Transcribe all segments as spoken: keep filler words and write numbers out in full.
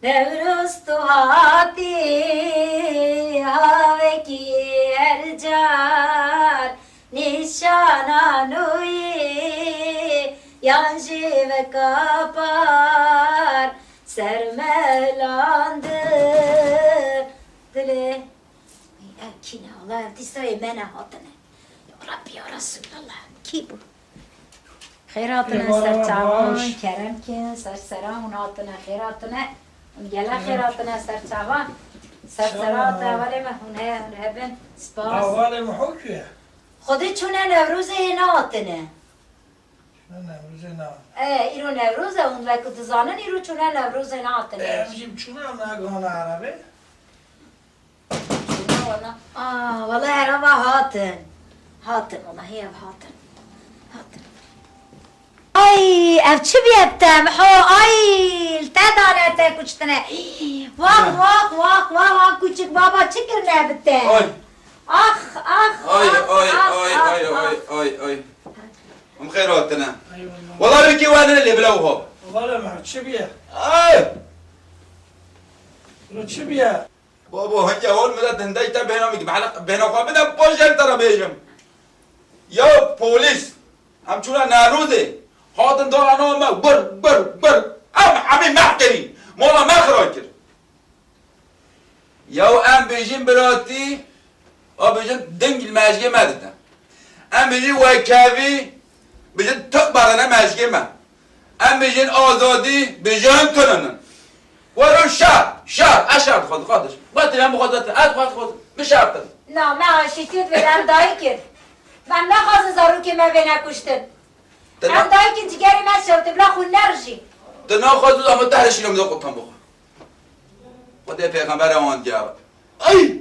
Newroz tu hatî, havekî her car, nîşana nûyî yan jî veka par, ser me hilandin dilê. Ev kî ne? Allah, ev dîsa ê me ne hatine. Ya Rabbi, ya Resulallah. Kî bû? Xêr hatine ser çavan, kerem kin, ser sera hûn hatine, xêr hatine. Hûn gelek xêr hatine ser çavan. Ser sera te hevalê me, hûn heye, hûn hebin. Spas. Hevalê me hok ye. Xwedê çûne Newrozê hê nehatine. Çûne Newrozê nehatine. E, îro Newroz e, hûn wek dizanin îro çûne Newrozê nehatine. E, em jî çûne, em negihane erebe. Çûna wala. Aa, wala erava hatin. Hatin, wala hê ev hatin. Hatin. Ay, ev çi bîye bi te, Miho? Ay, li te dane te kuştine. Wah, wah, wah, wah, wah, küçük baba çi kirine bi te? Ay. Ax, ax, Ay, ax, ay, ax, ay, ax, ay, ax. Ay, ay, ay. Hûn xêr hatine. Eyvallah. Wala wekî we nene lê bila wiha. Wala me çi bîye? Ay! Lo çi bîye? Babo, hingê hol milet hindek te bêhna min, bêhna xwe bide, paş em te re bêjim. Ya polîs, em çûne Newrozê, hatin dara nava me, bir, bir, bir, em hemî meh kirî, mala me xira kir. Ya em bêjin biratî, a bêjin ding li mejgê me dide. Em bêjin wekevî, bêjin tuk berine mejgê me. Em bêjin azadî, bêjin tuninin. Wero şer, şer, ez şer dixwazim, xwediş. Xwedî em bixwazin, ez xwaz xwazim, min şer dixwazim. Na, me aşîtiyê divê em dayik in. Em naxwazin zarokê me bêne kuştin. Em dayik in, cigerê me şewt, bila xwîn nerijî. Tu naxwazî ama te her şîna min de qutan bixwe. Xwedê pêxember ewan diya. Ay!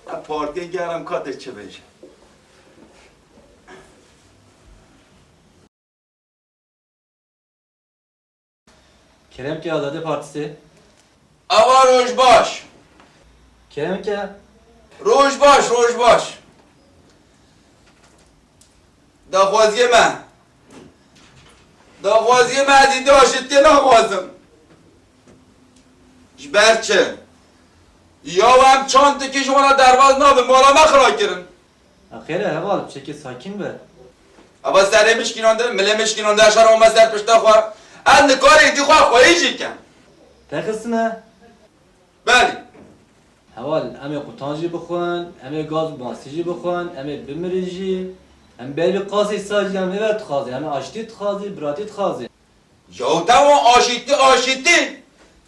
Ev partiyê gerim katê çi bêje. Kerem ke Azadî Partisi. Ava roj baş. Kerem ke. Roj baş, roj baş. Daxwaziyê me. Daxwaziyê me, ez îdî aşîtiyê naxwazim. Ji ber çi? Ya em çandekî ji wana derbas nabin, mala me xira kirin. Xêr e heval, çekê sakîn be. Ava serê min şikînandin, milê min şikînandin, ez şerm me ser pişta xwe. Ez nikarê îdî xwe xweyî jî kem. Te xistine? Belê. Heval, em ê qutan jî bixwin, em ê gaz û mastî jî bixwin, em ê bimirin jî. Em ber vî qasê sar jî em ê ver dixwazin, em ê aştî dixwazin, biratî dixwazin. Ya tamam, aşîtî, aşîtî.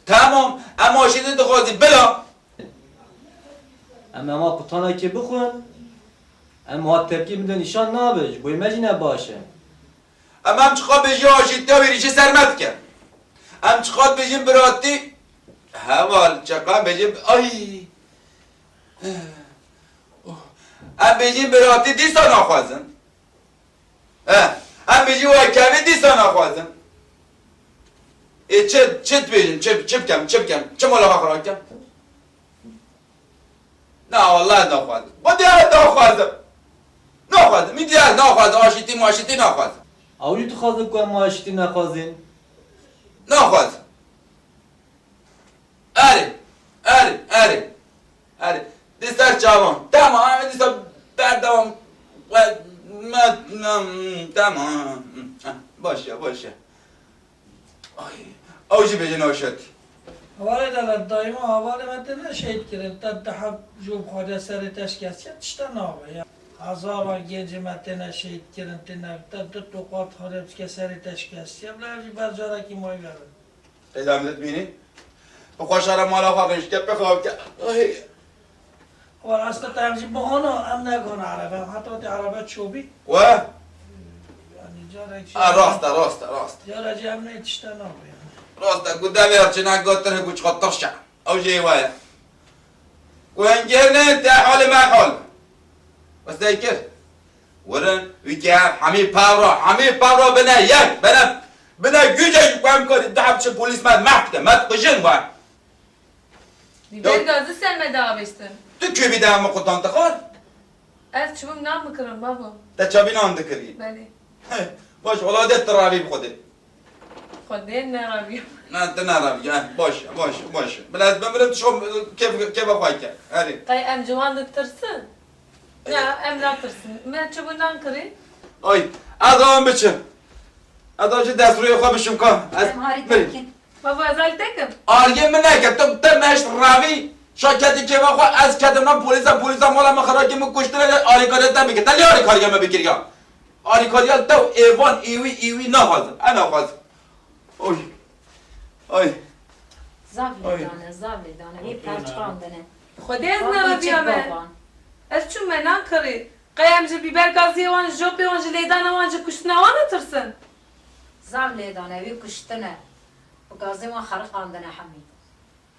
Tamam, em aşîtî dixwazin, bila. Em ema qutanekê bixwin, em hat tepkî bidin nîşan nabe, ji bo me jî ne baş e. Em, em çiqas bêjî aşîtiya wî rîşê ser me dike. Em çiqas bêjin biratî, heval, çiqas bêjin, ay. Em bêjin biratî dîsa naxwazin. He, em bêjin wekevî dîsa naxwazin. Ê çi, çi dibêjin, çi, çi bikem, çi bikem, çi mala xwe xira bikem? Na, wallah naxwazim. Xwedê ez naxwazim. Naxwazim. Min diye ez naxwazim. Aşitî maşitî naxwazim. Ew jî dixwazin ku em aşitî nexwazin. Naxwazim. Erê. Erê. Erê. Erê. Di ser çavan. Tamam. Em dîsa berdewam. We-, me-, me-, tamam. Heh, baş ya, baş ya. Ay, ew jî bêjin aşet. Hevalê Delet, dayî me, hevalê me têne şehîd kirin, te di heb jû bi xwe de serê te şikestiye, tişta nabe ya. Hezaran gencê me têne şehîd kirin, têne, te du toqat xwe de bike serê te şikestiye, bila ev jî ber carekî mayî verin. Qeyda min dibînî? Bi xwe şere mala xwe xinşke, pê xwe bike. Ay. Wala, ez te em jî bihana, em negihana erebe, em heta tê erebe çobî. We? Yani, carekî. Ha, rast e, rast e, rast e. Carekî em ne tişte nabe yani. Rast e, ku devê çinek gotin, ku çiqas tirş e. Ew jî wa ye. Ku hingêr ne, te halê me hal. Westey kir. Werin, wî ke hemî pevra, hemî pevra bine yek, bine, bine güce ku em karî, dehab çi polîs me mehf dike, me dikujin we. Dîber gazî ser me diavêstin. Tu kûbî de min qutan dixwar? Ez çûbûm nan bikirim, babo. Te çavî nan dikirî? Belê. Baş, wala de tu ravî bi Xwedê. Xwedê neraviya. Na, tu neraviya. Eh, baş, baş, baş. Bila ez bimirim, tu şo kêf, kêfa xwe ke. Herê. Qey em ji wan ditirsin? Ya, em natirsin. Me çi bû nan kirî? Ay, ez wan biçim. Ez wan ji destûrê xwe bişim ka. Ez Em harî mirî. Tekin. Baba, ez harî tekim. Argê min neke, tu te meşt ravî. Şa ketî kêfa xwe, ez ketim na polîsa, polîsa mala min xerakî min kuştine de alîkariya te bike. Te lê alîkariya me bikiriya. Alîkariya te û êvan îwî, îwî naxwazim. E naxwazim. Oy. Oy. Zaf lê dane, zaf lê dane. Wî perçiqandine. Xwedê ez neraviya me. Ez çûm me nan kirî. Qey em ji bîber gaziyê wan, ji jopê wan, ji lêdana wan, ji kuştina wan natirsin? Zaf lê dane, wî kuştine. Bi gazê wan xeriqandine hemî.